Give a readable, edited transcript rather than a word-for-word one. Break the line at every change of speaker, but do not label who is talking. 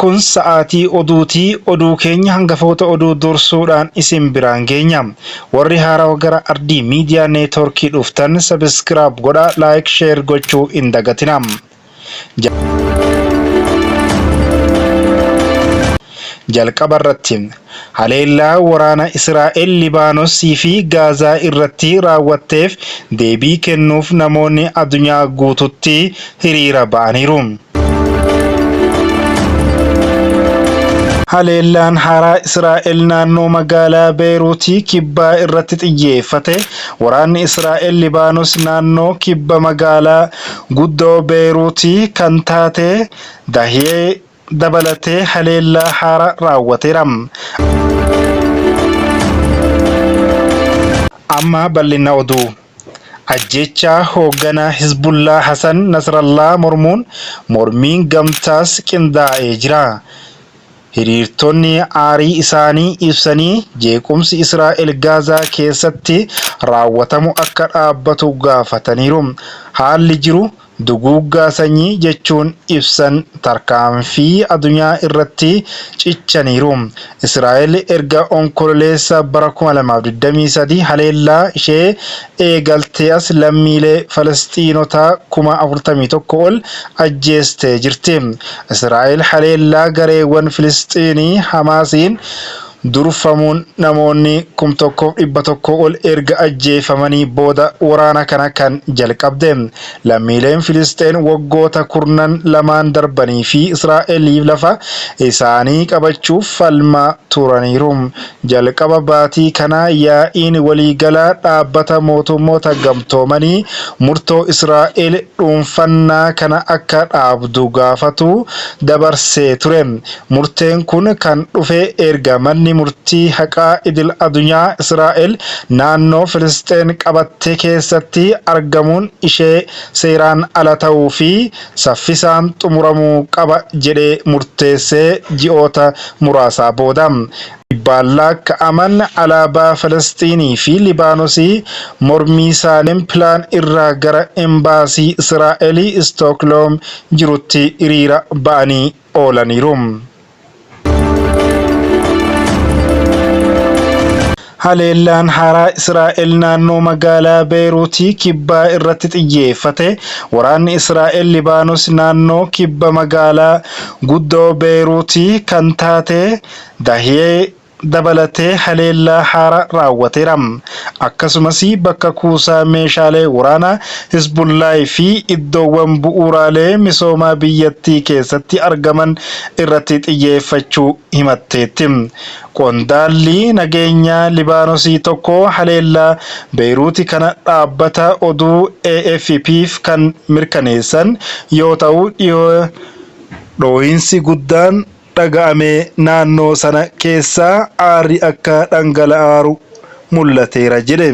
Kun sa'aatii oduuti. Oduu keenya hangafoota oduu dursuudhaan isin biraan geenya. Warri haarawa gara Ardii Miidiyaa Neetwoorkii dhuftan subscribe godhaa, like, share gochuu hin dagatinaa. Jalqaba irratti, haleellaa waraana Israa'el Libaanos fi Gaazaa irratti raawwatteef deebii kennuuf namoonni addunyaa guututti hiriira ba'aniiru. Haleellaan haaraa Israa'el naannoo magaalaa Beeruutii kibbaa irratti xiyyeeffate waraanni Israa'el Libaanos naannoo kibba magaalaa guddoo Beeruutii kan taate Dahiyee dabalatee haleellaa haaraa raawwateera. Amma bal'ina oduu. Ajjeechaa hoogganaa Hizbullaah Hasan Nasrallaa mormuun mormiin gamtaas qindaa'ee jira. Hiriirtonni aarii isaanii ibsanii jeequmsi Israa'el Gaazaa keessatti raawwatamu akka dhaabbatu gaafataniiru. Haalli jiru duguuggaa sanyii jechuun ibsan tarkaanfii adunyaa irratti cichaniiru. Israa'el erga Onkololeessa bara 2023 haleellaa ishee eegaltee as lammiilee Falasxiinotaa 41,000 ol ajjeestee jirti. Israa'el haleellaa gareewwan Filisxiinii Hamaasiin durfamuun namoonni 1,100 ol erga ajjeefamanii booda waraana kana kan jalqabde. Lammiileen Filisxeen waggoota kurnan lamaan darbanii fi Israa'eliif lafa isaanii qabachuuf falmaa turaniiru. Jalqaba baatii kanaa yaa'iin waliigalaa Dhaabbata Mootummoota Gamtoomanii murtoo Israa'el dhuunfannaa kana akka dhaabdu gaafatu dabarsee ture. Murteen kun kan dhufe erga Manni Murtii Haqaa Idil-adunyaa Israa'el naannoo Filisxeen qabatte keessatti argamuun ishee seeraan ala ta'uu fi saffisaan xumuramuu qaba jedhee murteessee ji'oota muraasaa booda. Dhibbaan laakka'aman alaabaa Falasxiinii fi Libaanosii mormii Saalem Pilaan irraa gara Embaasii Israa'el Istookloom jirutti hiriira ba'anii oolaniiru. Haleellaan haaraa Israa'el naannoo magaalaa Beeruutii kibbaa irratti xiyyeeffate waraanni Israa'el Libaanos naannoo kibba magaalaa guddoo Beeruutii kan taate Dahiyee dabalatee haleellaa haaraa raawwateera. Akkasumas bakka kuusaa meeshaalee waraanaa Hizbullaah fi iddoowwan bu'uuraalee misoomaa biyyattii keessatti argaman irratti xiyyeeffachuu himatteetti. Qondaalli nageenyaa Libaanosii tokko haleellaa Beeyiruuti kana dhaabbata oduu AFP'f kan mirkaneessan yoo ta'u, dhoohinsi guddaan dhaga'ame naannoo sana keessaa aarri akka dhangala'aaru mul'ateera jedhe.